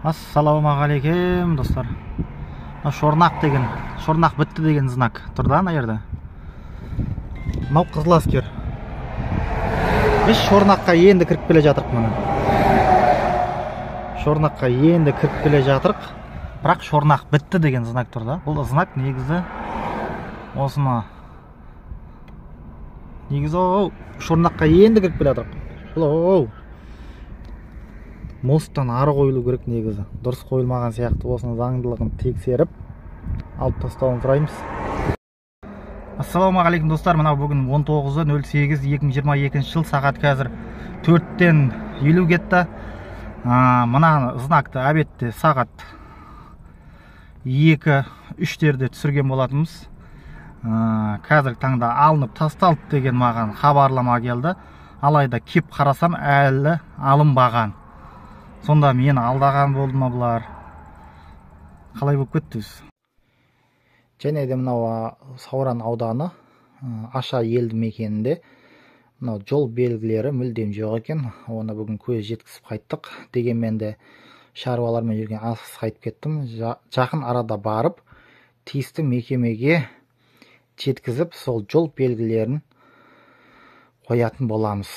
Ассалаумағалейкем, достар. Мына Шорнақ деген, Шорнақ бітті деген знак тұр да ана жерде. Мынау Қызыл Әскер. Біз Шорнаққа енді кіріп келе жатырық міне. Шорнаққа енді кіріп келе жатырық. Бірақ Шорнақ бітті деген знак тұр да. Бұл знак негізі осыны. Негізі ол Шорнаққа енді кіріп келе жатырық. Бұл оу. Мосттан ары қойылу керек негізі. Дұрыс қойылмаған сияқты, осының заңдылығын тексеріп алып тастауын сұраймыз. Ассалаумағалейкум, достар. Мынау бүгін 19.08.2022 жыл, сағат қазір 4-тен 50 кетті. Мына знакты обедте сағат 2-3-терде түсірген болатынбыз. Қазіргі таңда алынып тасталды деген маған хабарлама келді. Алайда кеп қарасам, әлі алынбаған. Сонда мені алдаған болды ма бұлар? Қалай болып кетті өзі? Және де мынау Сауран ауданы Аша елді мекенінде мынау жол белгілері мүлдем жоқ екен. Оны бүгін көз жеткізіп қайттық. Дегенмен де шаруалармен жүрген асығыс қайтып кеттім. Жақын арада барып тиісті мекемеге жеткізіп, сол жол белгілерін қоятын боламыз.